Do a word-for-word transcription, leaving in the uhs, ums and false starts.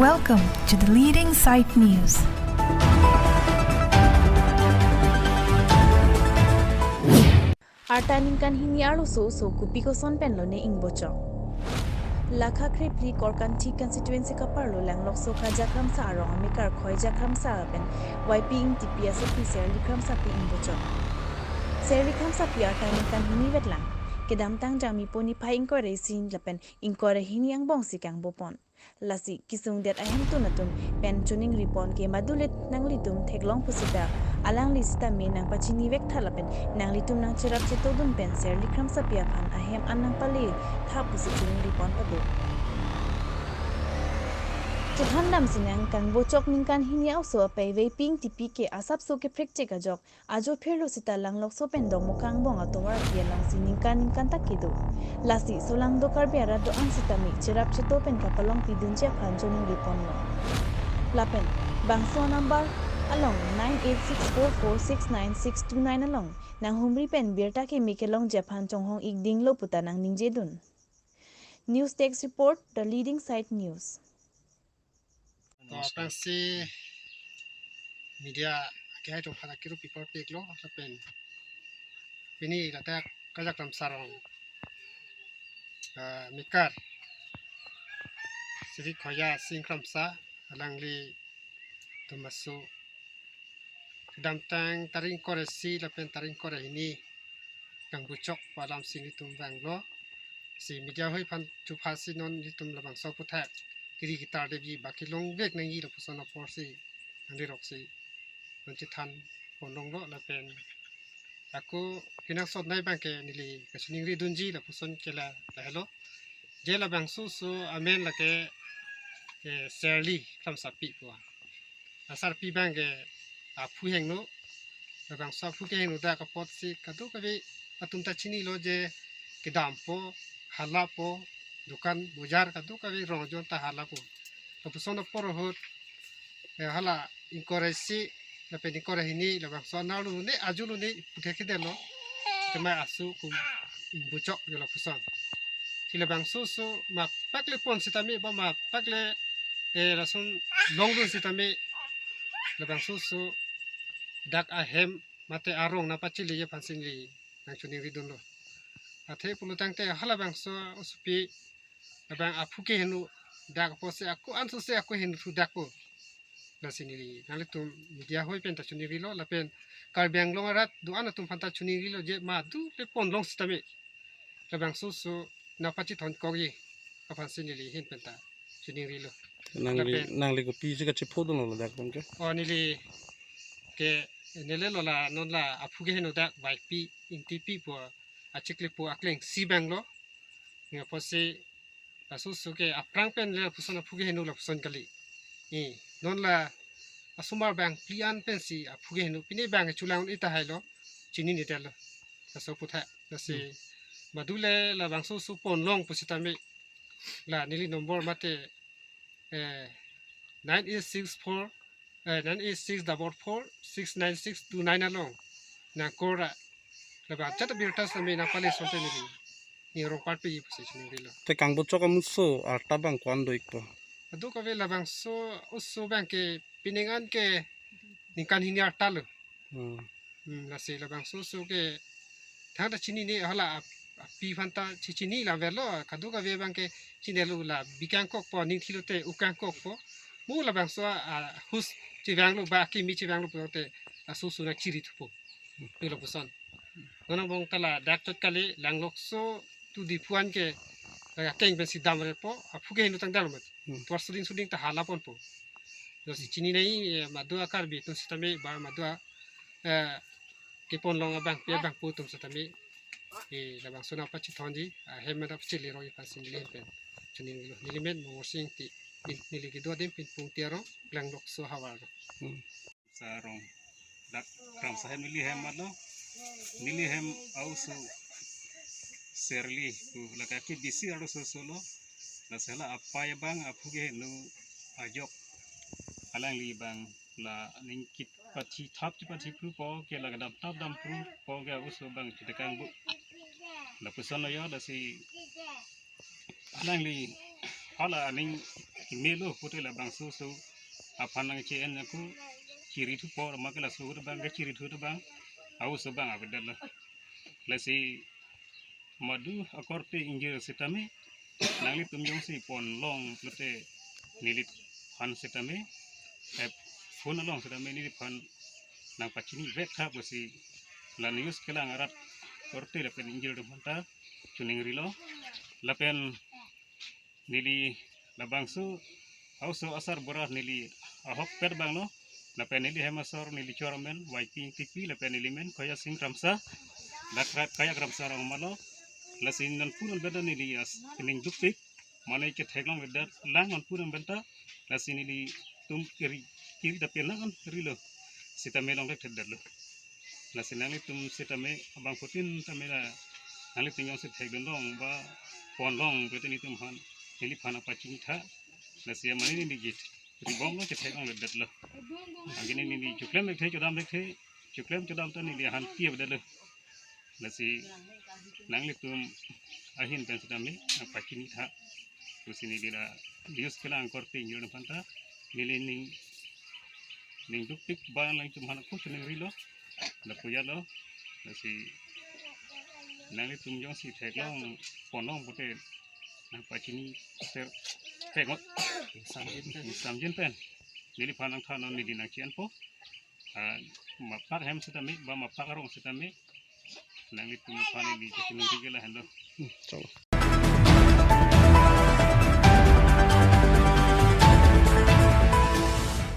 Welcome to the leading site news. Arta ningkan hini arloso oso kopi koson pen lone ingbochok. Lakha krephli Korkanthi constituency kaparlo Langlokso Kaja Kramsa arong amekar Khoija Kramsa lapen Y P Ingtipi asopi Serli Kramsapi ingbochok. Serli Kramsapi arta ningkan hini vetlang. Kedamtang Jangmipo niphai ingkoi ra isi lapen ingkoi ra hini angbongsi kangbopon. Lasi kesungdet ahemtun atum pen choningripon ke madulit nanglitum theklong pusita alangli sitame nangpachini vektha lapen nanglitum nangcherap chetodun pen Serli Kramsapi aphan ahem an nangpale tha pusi choningripon pado. Chethan damsi nangkangbochok ningkan hini arloso apei Y P Ingtipi ke asapso kephrekchek ajok ajo phirlo sita Langlokso pen Dongmukak angbong atovar api alongsi ningkan ningkan ta kedo. Lasi solangdo Karbi arat do-an sitame cherap cheto pen kapalongpidunji aphan choningriponlo. Lapen bangso number along nine eight six four four six nine six two nine along nanghumri pen birta keme kelongji aphan chonghong ik dinglo puta nangningjedun. News Desk Report, The Leading Site News. To aphrangsi media akehai atum aphan akiru pipor peklo lapen pini ladak Kaja Kramsa arong, ah, mekar Sri Khoija Sing Kramsa alanglitum aso kedamtang tarik ingkoi ra isi lapen tarik ingkoi ra hini kangbochok pu alamsi nelitum vanglo. Si media hoi aphan chupha si non nelitum labangso aputhak kiri kitar devi baki longvek nangji lapuson aporsi nangli roksi non chethan ponlonglo lapen ako kenangsot nai abangke neli kachiningridunji lapuson ke la lahelo. Je labangso oso amen lake, eh, Serli Kramsapi pu. Asarpi abangke aphu hingno, labangso aphu kehingno dak apotsi kadokave atum ta chinilo je kedampo, halapo, dukan bojar kadokave rong ajon ta halapo. Lapuson apor ahut, eh, hala ingkoi ra isi lapen ingkoi ra hini labangso anerlo ne ajo lo ne puthe kedelo. Tema aso kum ingbochok yo lapuson. Si labangso oso mapakle pon sitame ba mapakle, eh, lason longdun sitame labangso oso dak ahem mate arong nangpacheleji aphansi neli nangchoningridunlo. Athe pulo tangte halabangso osopi labang aphu kehingno dak apotsi ako ansose ako hingno thu dakpo. Lasi neli nanglitum media hoi pen ta choningrilo lapen Karbi Anglong arat do-an atum aphan ta choningrilo je madulit ponlong sitame labangso oso nangpachethon kokji aphansi neli ahin pen ta choningrilo. Nangli, lapen nangli kopisi kachephodunlo ladak abangke? O neli ke neli lo la non la aphu kehingno dak Y P Ingtipi pu achiklepo aklengsi abanglo. Nangpotsi laso oso ke aphrang pen le lapuson aphu kehingno lapuson kali. Eh, non la asomar bang phli an pensi aphu kehingno pine abang chulang ita hailo chinine detlo. Laso aputhak lasi Hmm. Madule labangso oso ponlong pusitame la neli number mate, eh, nine eight six four, eh, nine eight six double four six nine six two nine along nangkora labang chat birta sitame nangpale sonte neli ningrong parpe pusi choningrilo. Te kangbochok amuso arta abang ko-an do-ikpo? Kadokave labangso oso abangke pining an ke ningkan hini arta lo. Hmm. Hmm, lasi labangso oso ke thangta chinine hala ap-, api aphan ta chi-, chini la avelo kadokave abangke chinilo la bi kangkokpo ningthilo te u kangkokpo. Mo labangso a, a, hus chevanglo ba akimi chevanglo pulote aso oso nangchiri thupo. Tu lapuson. Non angbong ta ladak chot kali Langlokso to Diphu an ke la akeng pensi damrepo aphu kehingno tang dal mat. Hmm. Tuar suding suding ta halaponpo. Lasi chinine, eh, madu a Karbi atum sitame ba madu a, eh, keponlong abangpi abangpo atum sitame, eh, labangso nangpachethonji ahem mada pachele roi aphansi neli ahin pen choningrilo. Neli men Momorsing Ingti, neli kedo adim Pinpungti arong, Langlokso havar. Hmm. Sa arong dak Kramsa ahem neli ahem matlo. Neli ahem a-oso Serli pu lake ke bisi arloso oso lo. Lasi hala apei abang aphu kehingno ajok alangli abang la aning kit pathi thap chi pathi pru po ke la kedam thap dam pru po ke a-oso abang chitekang bu. Lapuson lo yo lasi alangli hala aning Melo pute labangso oso aphan nang che-en ako chiri thu por ma ke laso abang ke chiri thu abang. Au oso abang avedetlo. Lasi madu akorte ingjir sitame nanglitum jongsi pon long pute neliphan sitame, eh, phone along sitame neliphan nangpachini vek tha pusi la news kelang arat korte lapen ingjir atum aphanta choningrilo. Lapen neli labangso a-oso asar bura neli ahokpet abanglo. Lapen neli hem asor neli chor amen Waiting T P lapen neli men Khoya Sing Kramsa. Dak Kayak Kramsa arong malo. Lasi non pu non benta neli as kening dukpik mane ketheklongledet lang non pu non benta. Lasi nelitum kiri kiri tapi nang rilo sitame longle thedetlo. Lasi nanglitum sitame abangphutin tame la nanglitum jongsi thekdun long ba pon long pute nelitum aphan neliphan nangpachini tha. Lasi mane neli git ribong lo ketheklongledetlo. Angkini neli choklem thekthe chodam thekthe, choklem chodam ta neli ahan tiap detlo. Lasi nanglitum ahin pen sitame nangpachini tha pusi neli la news kelang korte ingjir atum aphanta neli ning ning dukpik ba nanglitum aphan ako choningrilo. Lapu ya lo. Lasi nanglitum jongsi theklong pon long pute nangpachini ser pengot samjin pen. Samjin pen. Neliphan nangthan non neli nangchi-enpo. Ah, mapak hem sitame ba mapak arong sitame nanglitum aphan neli kachiningri ke lahenlo. Hmm, chalo.